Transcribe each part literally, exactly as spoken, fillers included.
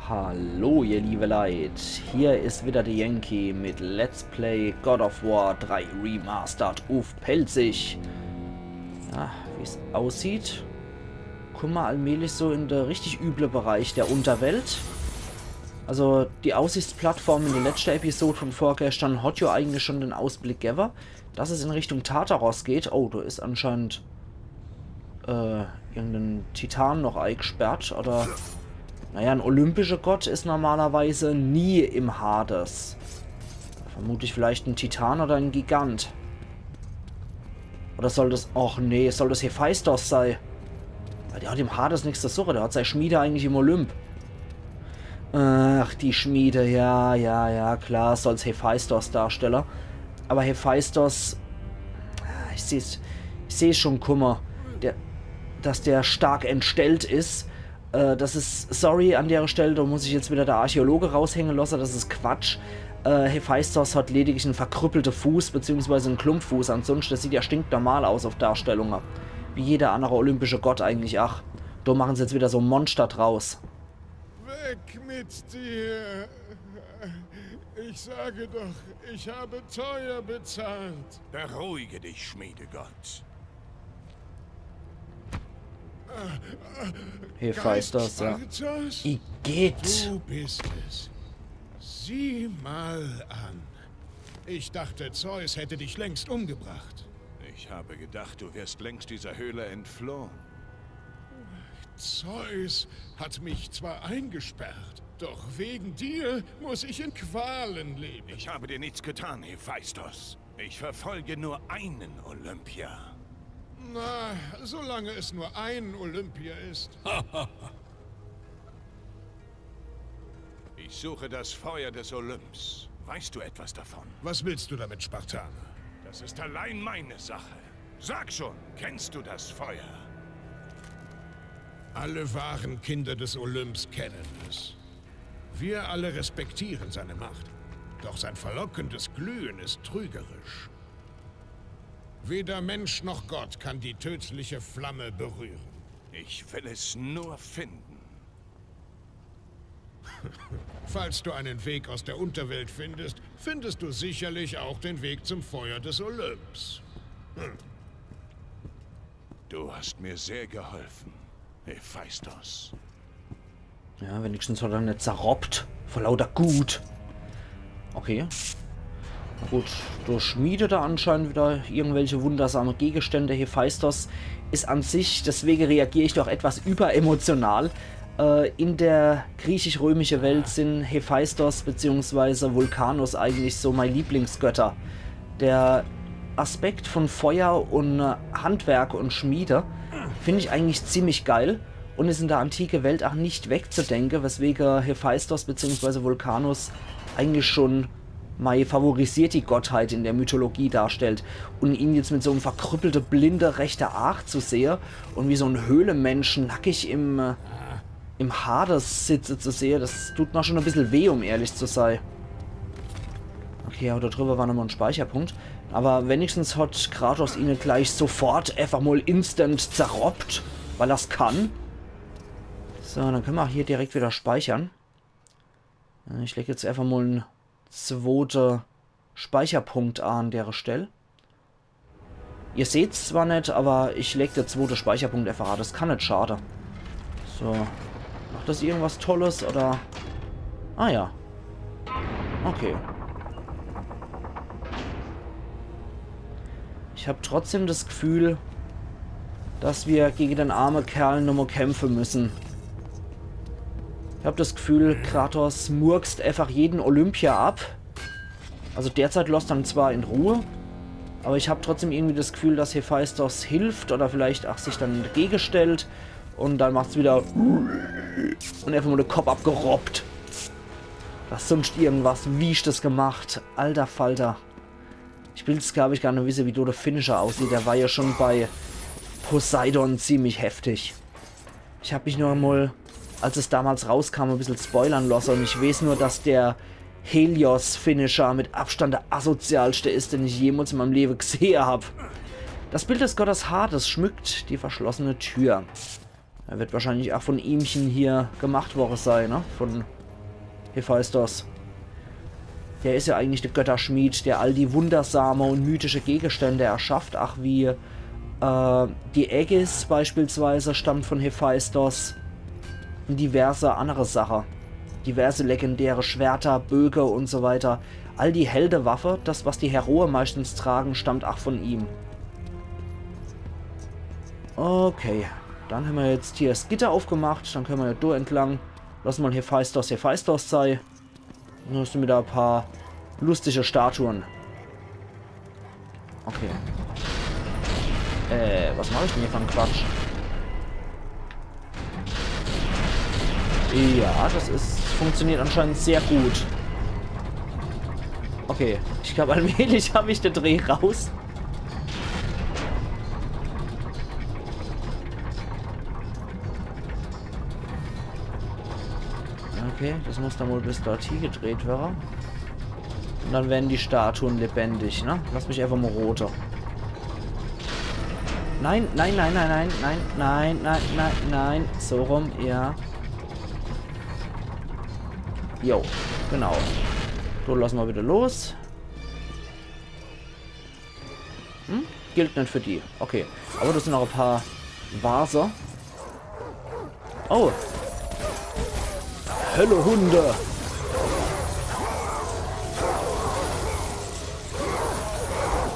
Hallo ihr liebe Leit, hier is wieder de Yankee mit Let's Play God of War drei Remastered uff Pälzisch. Ja, wie's aussieht, kumme mer allmählich so in de richtig üble Bereich der Unterwelt. Also die Aussichtsplattform in de letschte Episode von vorgestern hat jo eigentlich schon den Ausblick gewwe, dass es in Richtung Tartaros geht. Oh, do is anscheinend äh, irgenden Titan noch eigsperrt, oder? Naja, en olympischer Gott is normalerweise nie im Hades. Vermutlich vielleicht en Titan oder en Gigant. Oder soll das, och nee, soll das Hephaistos sei? Weil der hat im Hades nix zu suche, der hat sei Schmiede eigentlich im Olymp. Ach, die Schmiede, ja, ja, ja, klar, soll's Hephaistos darstelle. Aber Hephaistos, ich seh's, ich seh's schon kumme, der, dass der stark entstellt is. Äh, das is, sorry, an dere Stell, do muss ich jetzt wieder de Archäologe raushänge losse, das is Quatsch. Äh, Hephaistos hat lediglich en verkrüppelte Fuß, beziehungsweise en Klumpfuß, ansonschte sieht er stinknormal aus uff Darstellunge. Wie jeder annere olympische Gott eigentlich ach. Do mache se jetzt wieder so Monster draus. Weg mit dir! Ich sage doch, ich habe teuer bezahlt. Beruhige dich, Schmiedegott. Hephaistos, ja. Geist Spartas? Igitt. Du bist es. Sieh mal an. Ich dachte, Zeus hätte dich längst umgebracht. Ich habe gedacht, du wärst längst dieser Höhle entflohen. Zeus hat mich zwar eingesperrt, doch wegen dir muss ich in Qualen leben. Ich habe dir nichts getan, Hephaistos. Ich verfolge nur einen Olympier. Na, solange es nur ein Olympier ist. Ich suche das Feuer des Olymps. Weißt du etwas davon? Was willst du damit, Spartaner? Das ist allein meine Sache. Sag schon, kennst du das Feuer? Alle wahren Kinder des Olymps kennen es. Wir alle respektieren seine Macht. Doch sein verlockendes Glühen ist trügerisch. Weder Mensch noch Gott kann die tödliche Flamme berühren. Ich will es nur finden. Falls du einen Weg aus der Unterwelt findest, findest du sicherlich auch den Weg zum Feuer des Olymps. Du hast mir sehr geholfen, Hephaistos. Ja, wenigstens hat er net zerroppt. Vor lauter Gut. Okay. Na gut, do schmiedet er anscheinend wieder irgendwelche wundersame Gegenstände. Hephaistos is an sich, deswege reagier ich doch etwas überemotional. Äh, in der griechisch-römische Welt sin Hephaistos beziehungsweise Vulcanus eigentlich so mei Lieblingsgötter. Der Aspekt von Feuer und, äh, Handwerk und Schmiede find ich eigentlich ziemlich geil und is in der antike Welt ach nicht wegzudenke, weswege Hephaistos beziehungsweise Vulcanus eigentlich schon mei favorisierte Gottheit in der Mythologie darstellt. Und ihn jetzt mit so'm verkrüppelte, blinde rechte Aach zu sehe und wie so'n Höhlemensch nackig im, äh, im Hades sitze zu sehe, das tut mer schon e bissel weh, um ehrlich zu sei. Okay, aber do drüber war nochmal en Speicherpunkt. Aber wenigstens hat Kratos ihn gleich sofort einfach mal instant zerroppt, weil er's kann. So, dann können mer auch hier direkt wieder speichern. Äh, ich leg jetzt einfach mal en zwote Speicherpunkt an dere Stell. Ihr seht's zwar net, aber ich leg de zwote Speicherpunkt einfach an. Das kann net schade. So. Macht das irgendwas Tolles, oder? Ah ja. Okay. Ich hab trotzdem das Gefühl, dass wir gegen den armen Kerl nochmal kämpfen müssen. Ich hab das Gefühl, Kratos murkst einfach jeden Olympier ab. Also derzeit losst er'n zwar in Ruhe, aber ich hab trotzdem irgendwie das Gefühl, dass Hephaistos hilft oder vielleicht auch sich dann dagegen stellt und dann macht's wieder und einfach mal de Kopp abgerobbt. Das sonst irgendwas Wiestes gemacht. Alter Falter. Ich will's, glaub ich, gar net wisse, wie do de Finisher aussieht. Der war ja schon bei Poseidon ziemlich heftig. Ich hab mich nur mal, als es damals rauskam, e bissel spoilern losse und ich weeß nur, dass der Helios-Finisher mit Abstand der asozialste is, den ich jemals in meinem Leben gesehe hab. Das Bild des Gottes Hades schmückt die verschlossene Tür. Er wird wahrscheinlich ach von ihmchen hier gemacht worre sei, ne? Von Hephaistos. Der is ja eigentlich de Götterschmied, der all die wundersame und mythische Gegenstände erschafft, ach wie, äh, die Aegis beispielsweise stammt von Hephaistos und diverse andere Sache. Diverse legendäre Schwerter, Böge und so weiter. All die Heldewaffe, das, was die Heroe meistens tragen, stammt ach von ihm. Okay, dann hämmer jetzt hier das Gitter aufgemacht, dann können wir ja do entlang. Lass mal Hephaistos Hephaistos sei. Dann hast du wieder ein paar lustige Statuen. Okay. Äh, was mache ich denn hier für einen Quatsch? Ja, das ist, funktioniert anscheinend sehr gut. Okay, ich glaube, allmählich habe ich den Dreh raus. Okay, das muss dann wohl bis dort hie gedreht werre. Und dann werden die Statuen lebendig, ne? Lass mich einfach mal rote. Nein, nein, nein, nein, nein, nein, nein, nein, nein, nein. So rum, ja. Jo, genau. So, lass mal wieder los. Hm? Gilt net für die. Okay. Aber das sind noch ein paar Vase. Oh. Hölle Hunde.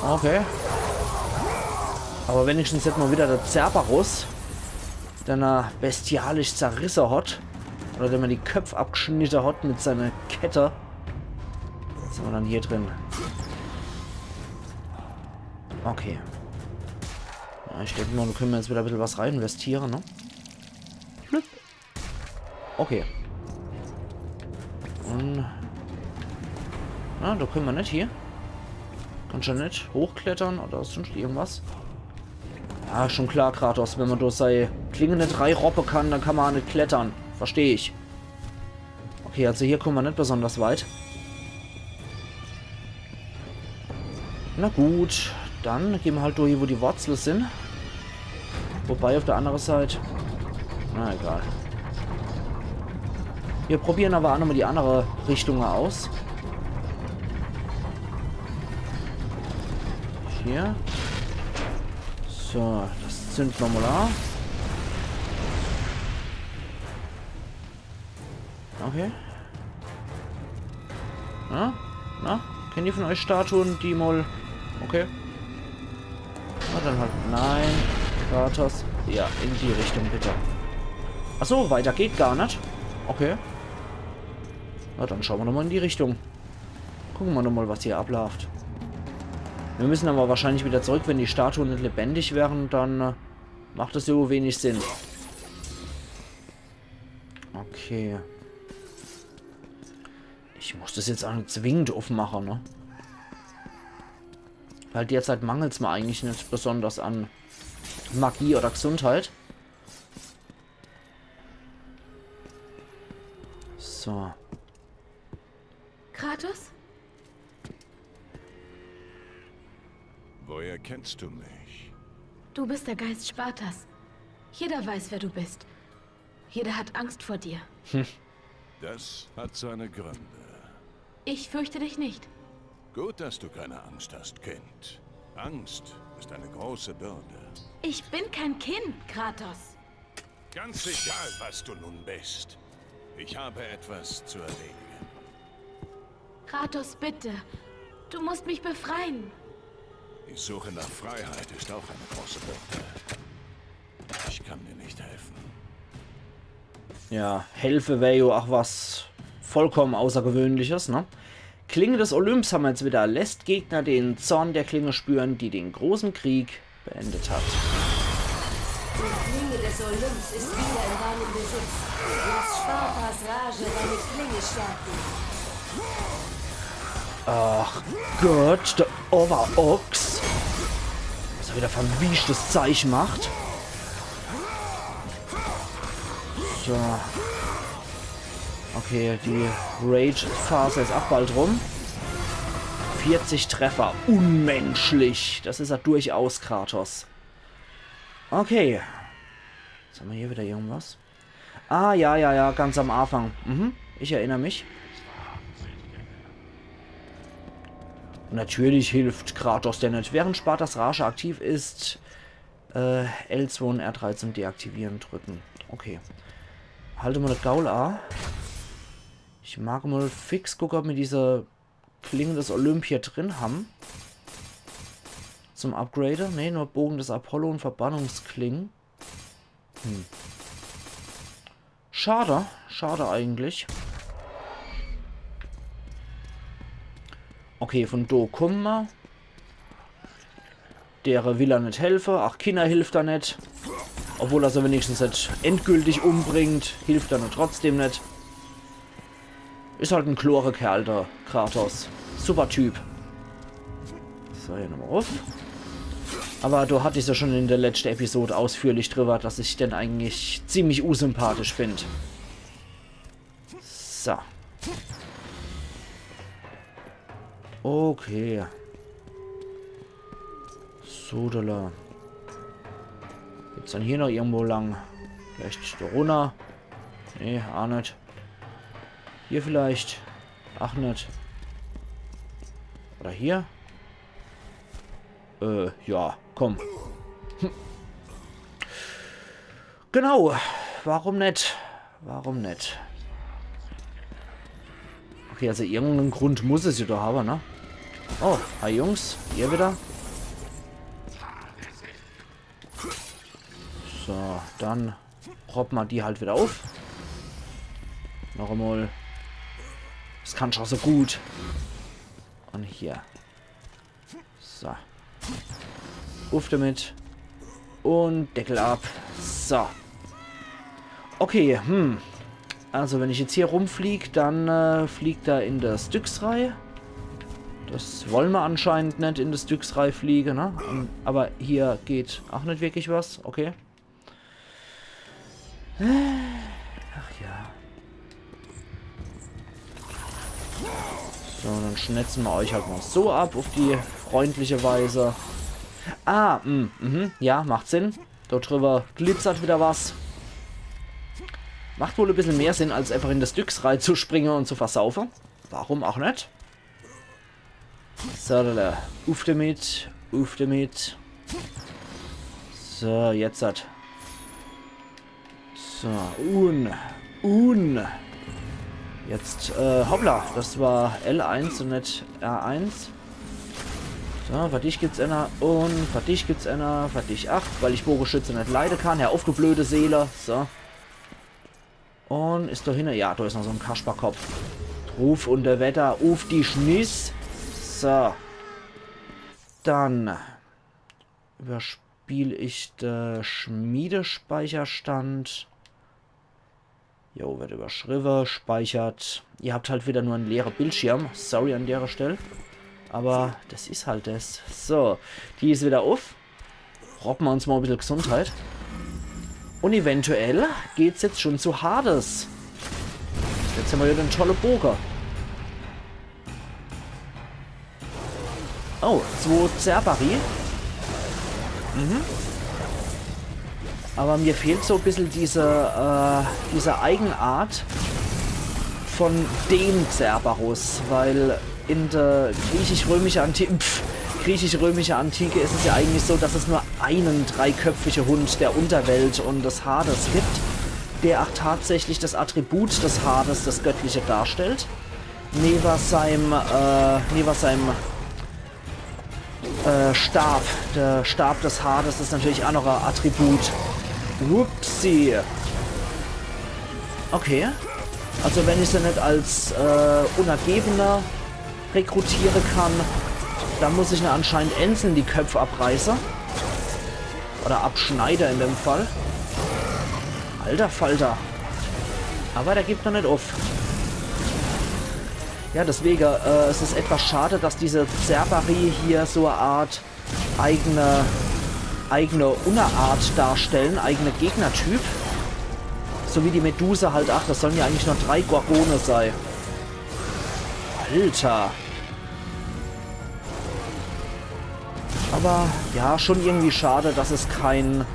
Okay. Aber wenigstens hat man wieder der Cerberus, den er bestialisch zerrisse hat. Oder dem er die Köpfe abgeschnitte hat mit seiner Kette. Was haben wir dann hier drin? Okay. Ja, ich denke mal, da können wir jetzt wieder ein bisschen was rein investieren, ne? Blub. Okay. Und. Na, da können wir nicht hier. Kann schon nicht hochklettern oder sonst irgendwas. Ja, schon klar, Kratos, wenn man durch sei Klinge nicht reiroppe kann, dann kann man auch nicht klettern. Verstehe ich. Okay, also hier kommen wir nicht besonders weit. Na gut, dann gehen wir halt durch, wo die Wurzeln sind. Wobei auf der anderen Seite. Na egal. Wir probieren aber auch nochmal die andere Richtung aus. Hier. So, das zünden wir mal an. Okay. Na? Na? Kennt ihr von euch Statuen, die mal. Okay. Na dann halt. Nein. Kratos. Ja, in die Richtung bitte. Ach so, weiter geht gar nicht. Okay. Na dann schauen wir nochmal in die Richtung. Gucken wir nochmal, was hier ablauft. Wir müssen aber wahrscheinlich wieder zurück, wenn die Statuen nicht lebendig wären, dann äh, macht das so wenig Sinn. Okay. Ich muss das jetzt auch nicht zwingend aufmachen, ne? Weil derzeit mangelt's mir eigentlich nicht besonders an Magie oder Gesundheit. So. Kratos? Woher kennst du mich? Du bist der Geist Spartas. Jeder weiß, wer du bist. Jeder hat Angst vor dir. Das hat seine Gründe. Ich fürchte dich nicht. Gut, dass du keine Angst hast, Kind. Angst ist eine große Bürde. Ich bin kein Kind, Kratos. Ganz egal, was du nun bist. Ich habe etwas zu erledigen. Kratos, bitte. Du musst mich befreien. Die Suche nach Freiheit ist auch eine große Bürde. Ich kann dir nicht helfen. Ja, helfe wär jo auch was vollkommen Außergewöhnliches, ne? Klinge des Olymps haben wir jetzt wieder. Lässt Gegner den Zorn der Klinge spüren, die den großen Krieg beendet hat. Die Klinge des Olymps ist wieder in deinem Besitz. Lass Spartas Rage deine Klinge stärken. Ach Gott, der Overox. Was er wieder verwischtes Zeich macht. So. Okay, die Rage-Phase ist auch bald rum. Vierzig Treffer. Unmenschlich. Das ist ja durchaus Kratos. Okay. Jetzt hammer hier wieder irgendwas. Ah, ja, ja, ja, ganz am Anfang. Mhm, ich erinner mich. Und natürlich hilft Kratos der net. Während Spartas Rage aktiv ist, äh, L zwei und R drei zum Deaktivieren drücken. Okay. Halte mer de Gaul a. Ich mag mal fix gucke, ob mir diese Klinge des Olymp hier drin ham. Zum Upgrade. Ne, nur Bogen des Apollo und Verbannungsklinge. Hm. Schade. Schade eigentlich. Okay, von do kumme mer. Dere will er net helfe. Ach, Kinder hilft er net. Obwohl er se wenigstens net endgültig umbringt, hilft er net trotzdem net. Is halt en klore Kerl, der Kratos. Super Typ. So, hier nochmal rauf. Aber do hatt ich's ja schon in der letschte Episode ausführlich drüber, dass ich den eigentlich ziemlich unsympathisch find. So. Okay. Sodala. Geht's dann hier noch irgendwo lang? Vielleicht do runner? Nee, ach net. Hier vielleicht? Ach net. Oder hier? Äh, ja, komm. Hm. Genau. Warum net? Warum net? Okay, also irgenden Grund muss es ja do habe, ne? Oh, hi Jungs, ihr wieder. So, dann roppe mer die halt wieder auf. Noch einmal. Das kann schon so gut. Und hier. So. Uff damit. Und Deckel ab. So. Okay, hm. Also wenn ich jetzt hier rumflieg, dann äh, fliegt er in de Styx rei. Das wolle mer anscheinend net, in de Styx rei fliege, ne? Ähm, aber hier geht auch net wirklich was. Okay. Ach ja. So, dann schnetze mer euch halt mal so ab auf die freundliche Weise. Ah, mm, mhm, ja, macht Sinn. Dort drüber glitzert wieder was. Macht wohl e bissel mehr Sinn, als einfach in de Styx rei zu springe und zu versaufe. Warum auch net? So, da, da. Uff damit, uff damit. So, jetzt hat. So, un, un. Jetzt, äh, hoppla, das war L eins und net R eins. So, für dich gibt's einer und für dich gibt's einer, für dich acht, weil ich Bogeschütze net leide kann. Hör uff, du blöde Seele. So. Und is do hinne? Ja, do is noch so en Kasperkopf. Ruf unter Wetter, uff die Schniss. So. Dann überspiel ich de Schmiedespeicherstand. Jo, wird überschriwwe, speichert. Ihr habt halt wieder nur en leere Bildschirm. Sorry an dere Stell. Aber das is halt das. So, die is wieder uff. Roppe mer uns mal e bissel Gesundheit. Und eventuell geht's jetzt schon zu Hades. Jetzt hammer ja den tolle Boge. Oh, zwo Cerberus. Mhm. Aber mir fehlt so e bissel diese, äh, diese Eigenart von dem Cerberus, weil in der griechisch-römische Anti-, pf, griechisch-römische Antike is es ja eigentlich so, dass es nur einen dreiköpfige Hund der Unterwelt und des Hades gibt, der auch tatsächlich das Attribut des Hades, das göttliche, darstellt. Newe seim, äh, newe seim äh, Stab. Der Stab des Hades is natürlich auch noch ein Attribut. Whoopsie. Okay. Also wenn ich se net als äh, Untergebener rekrutiere kann, dann muss ich ne anscheinend einzeln die Köpfe abreiße. Oder abschneide in dem Fall. Alter Falter. Aber der gibt noch net uff. Ja, deswege, äh, es is etwas schade, dass diese Cerberus hier so e Art eigene, eigene Unterart darstellen, eigene Gegnertyp. So wie die Medusa halt, ach, das sollen ja eigentlich nur drei Gorgone sei. Alter. Aber ja, schon irgendwie schade, dass es kein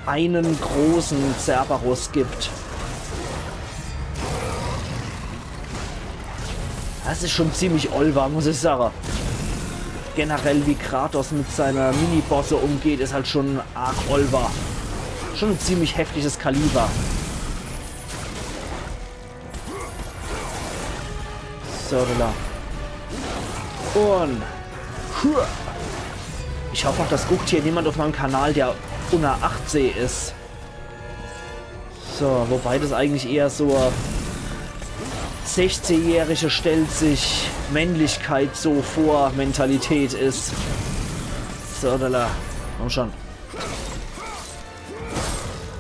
einen großen Cerberus gibt. Das is schon ziemlich olwer, muss ich sage. Generell, wie Kratos mit seiner Minibosse umgeht, is halt schon arg olwer. Schon ein ziemlich heftiges Kaliber. So, da. Und. Hua. Ich hoffe auch, das guckt hier niemand auf meinem Kanal, der unter achtzehn is. So, wobei das eigentlich eher so sechzehnjährige stellt sich Männlichkeit so vor Mentalität is. So, da, da. Komm schon.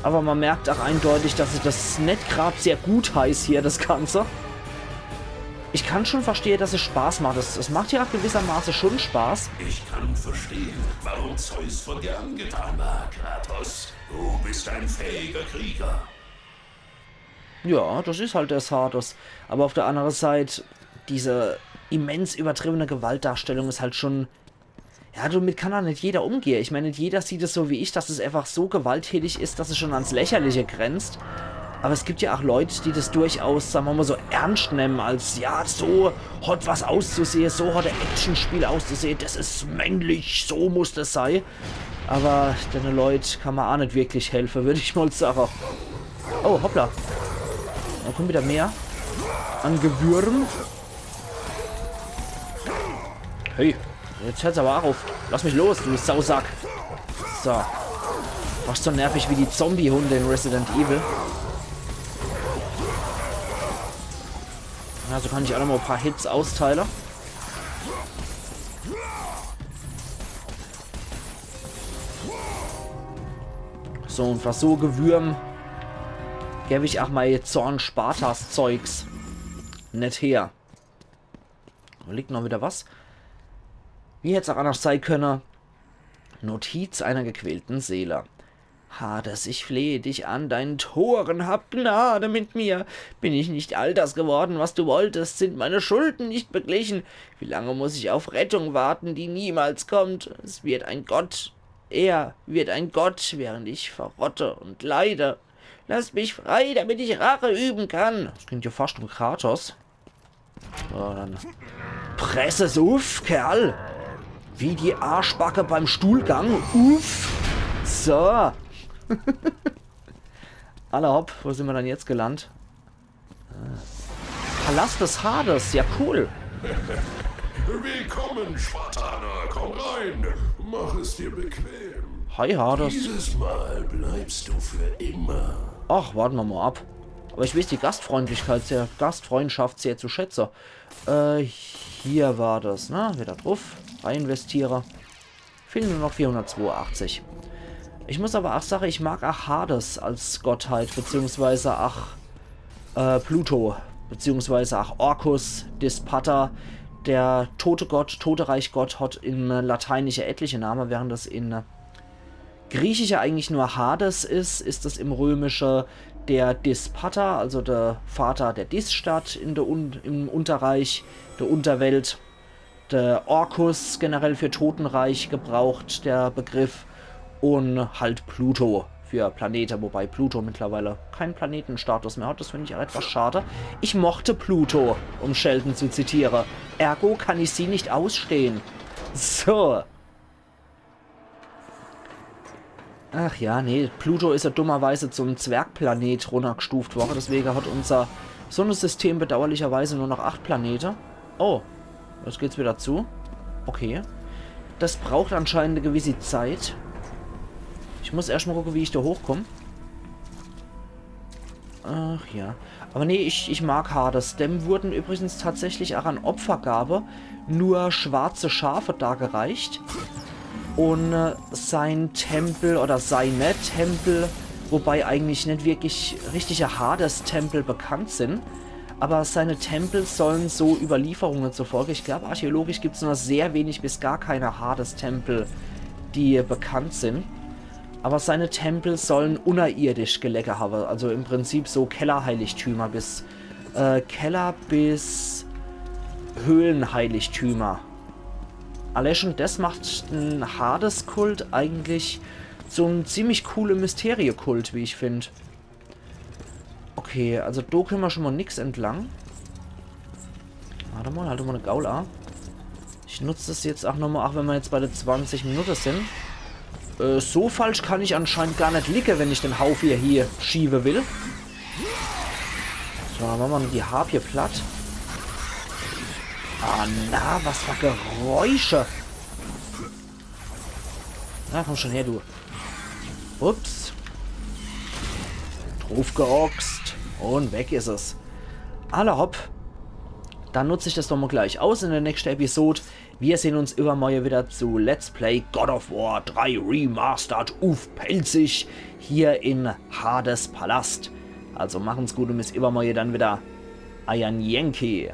Aber man merkt auch eindeutig, dass ich das net grad sehr gut heiß hier, das Ganze. Ich kann schon verstehen, dass es Spaß macht. Es, es macht ja auch gewissermaßen schon Spaß. Ich kann verstehen, warum Zeus von dir angetan war, Kratos. Du bist ein fähiger Krieger. Ja, das is halt der Hades. Aber auf der anderen Seite, diese immens übertriebene Gewaltdarstellung is halt schon. Ja, damit kann halt net jeder umgehen. Ich meine, net jeder sieht es so wie ich, dass es einfach so gewalttätig is, dass es schon ans Lächerliche grenzt. Aber es gibt ja auch Leute, die das durchaus, sagen wir mal, so ernst nehmen als, ja, so hat was auszusehen, so hat ein Actionspiel auszusehen, das is männlich, so muss das sein. Aber den Leuten kann man auch net wirklich helfen, würde ich mal sagen. Oh, hoppla. Da kommt wieder mehr an Gewürm. Hey, jetzt hört's aber auch auf. Lass mich los, du Sausack. So. Fast so nervig wie die Zombie-Hunde in Resident Evil. Ja, so kann ich auch noch mal ein paar Hits austeilen. So, und was so Gewürm geb ich auch mein Zorn-Spartas-Zeugs net her. Da liegt noch wieder was. Wie hätt's auch anders sein können? Notiz einer gequälten Seele. Hades, ich flehe dich an, deinen Toren, hab Gnade mit mir. Bin ich nicht all das geworden, was du wolltest? Sind meine Schulden nicht beglichen? Wie lange muss ich auf Rettung warten, die niemals kommt? Es wird ein Gott, er wird ein Gott, während ich verrotte und leide. Lass mich frei, damit ich Rache üben kann. Das klingt ja fast wie Kratos. So, dann press es uff, Kerl. Wie die Arschbacke beim Stuhlgang. Uff. So. Alla hopp, wo sind wir dann jetzt gelandet? Äh. Palast des Hades, ja cool. Willkommen, Spartaner. Komm rein. Mach es dir bequem. Hi Hades. Dieses Mal bleibst du für immer. Ach, warten wir mal ab. Aber ich weiß die Gastfreundlichkeit sehr, Gastfreundschaft sehr zu schätzen. Äh, hier war das, ne? Wieder drauf. Reinvestiere. Fehlen nur noch vierhundertzweiundachtzig. Ich muss aber auch sagen, ich mag auch Hades als Gottheit, beziehungsweise auch äh, Pluto, beziehungsweise auch Orcus, Dispater. Der tote Gott, Totereichgott hat im Lateinische etliche Namen, während das in Griechische eigentlich nur Hades is, is es im Römische der Dispater, also der Vater der Disstadt in der Un im Unterreich, der Unterwelt. Der Orcus generell für Totenreich gebraucht, der Begriff. Und halt Pluto für Planete, wobei Pluto mittlerweile keinen Planetenstatus mehr hat. Das finde ich auch etwas schade. Ich mochte Pluto, um Sheldon zu zitieren. Ergo kann ich sie nicht ausstehen. So. Ach ja, nee, Pluto is ja dummerweise zum Zwergplanet runtergestuft worden, deswegen hat unser Sonnensystem bedauerlicherweise nur noch acht Planete. Oh, jetzt geht's wieder zu. Okay. Das braucht anscheinend eine gewisse Zeit. Ich muss erst mal gucken, wie ich da hochkomme. Ach ja. Aber nee, ich, ich mag Hades. Dem wurden übrigens tatsächlich auch an Opfergabe nur schwarze Schafe dargereicht. Und äh, sein Tempel oder seine Tempel, wobei eigentlich nicht wirklich richtige Hades-Tempel bekannt sind, aber seine Tempel sollen so Überlieferungen zufolge, ich glaube, archäologisch gibt's nur sehr wenig bis gar keine Hades-Tempel, die bekannt sind. Aber seine Tempel sollen unnerirdisch gelegen haben, also im Prinzip so Kellerheiligtümer bis äh, Keller bis Höhlenheiligtümer. Allein schon das macht den Hades-Kult eigentlich so en ziemlich coole Mysteriekult, wie ich find. Okay, also do könne mer schon mol nix entlang. Wart emol, halt emol de Gaul a. Ich nutz des jetzt ach nochmol, ach wenn mer jetzt bei de zwanzig Minute sin. Äh, so falsch kann ich anscheinend gar net liege, wenn ich den Haufe hier, hier schiewe will. So, dann mache mer noch die Harpie platt. Ah, na, was für Geräusche. Na, komm schon her, du. Ups. Drufgeoxt. Un weg is es. Alla hopp. Dann nutz ich des doch mol gleich aus in de nächschte Episod. Mir sehn uns iwwermorje widder zu Let's Play God of War drei Remastered uff Pälzisch hier in Hades Palast. Also machen's gut un bis iwwermorje dann widder. Eier Yankee.